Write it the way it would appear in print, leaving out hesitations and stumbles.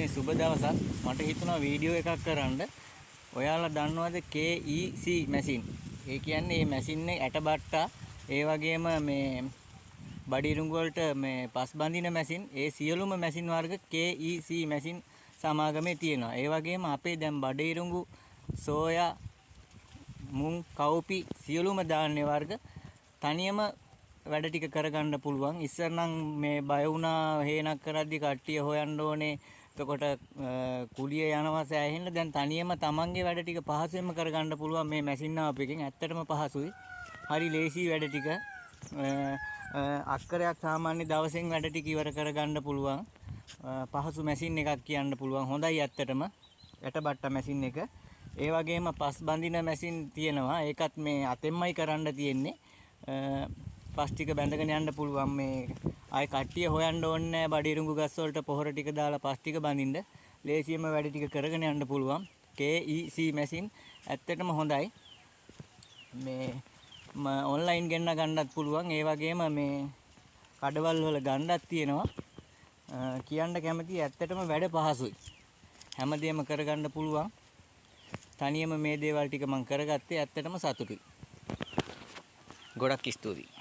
දිනේ සුබ දවසක්. මට හිතුණා වීඩියෝ එකක් කරන්න. ඔයාලා දන්නවද KEC machine? ඒ කියන්නේ මේ මැෂින් එක ඇට බට්ටා, ඒ වගේම මේ බඩ ඉරුඟු වලට මේ පස් බඳින මැෂින්, ඒ සියලුම මැෂින් වර්ග KEC machine සමාගමේ තියෙනවා. ඒ වගේම අපේ දැන් බඩ ඉරුඟු, සෝයා, මුං, කව්පි සියලුම ධාන්‍ය වර්ග තනියම වැඩ ටික කරගන්න පුළුවන්. ඉස්සර නම් මේ බය වුණා හේනක් කරද්දි කට්ටිය හොයන්න ඕනේ. එතකොට කුලිය යනවා සෑහෙන්න. දැන් තනියම තමන්ගේ වැඩ ටික පහසුවෙන්ම කරගන්න පුළුවන් මේ මැෂින් ආපු එකෙන්. ඇත්තටම පහසුයි. හරි ලේසි වැඩ ටික. අක්කරයක් සාමාන්‍ය දවසෙන් වැඩ ටික ඉවර කරගන්න පුළුවන්. පහසු මැෂින් එකක් කියන්න පුළුවන්. හොඳයි ඇත්තටම. ඇටබට්ට මැෂින් එක. ඒ වගේම පස් බඳින මැෂින් තියෙනවා. ඒකත් මේ අතෙන්මයි කරන්න තියෙන්නේ. පස් ටික බැඳගෙන යන්න පුළුවන්. මේ ආයේ කට්ටිය හොයන්න ඕනේ නෑ. බඩ ඉරුඟු ගස් වලට පොහොර ටික දාලා පස් ටික බඳින්න. ලේසියෙන්ම වැඩ ටික කරගෙන යන්න පුළුවන්. KEC machine ඇත්තටම හොඳයි. මේ ඔන්ලයින් ගෙන්න ගන්නත් පුළුවන්. ඒ වගේම මේ කඩවල් වල ගන්නත් තියෙනවා. කියන්න කැමති ඇත්තටම වැඩ පහසුයි. හැමදේම කරගන්න පුළුවන්. තනියම මේ දේවල් ටික මං කරගත්තේ ඇත්තටම සතුටුයි. ගොඩක් ස්තුතියි.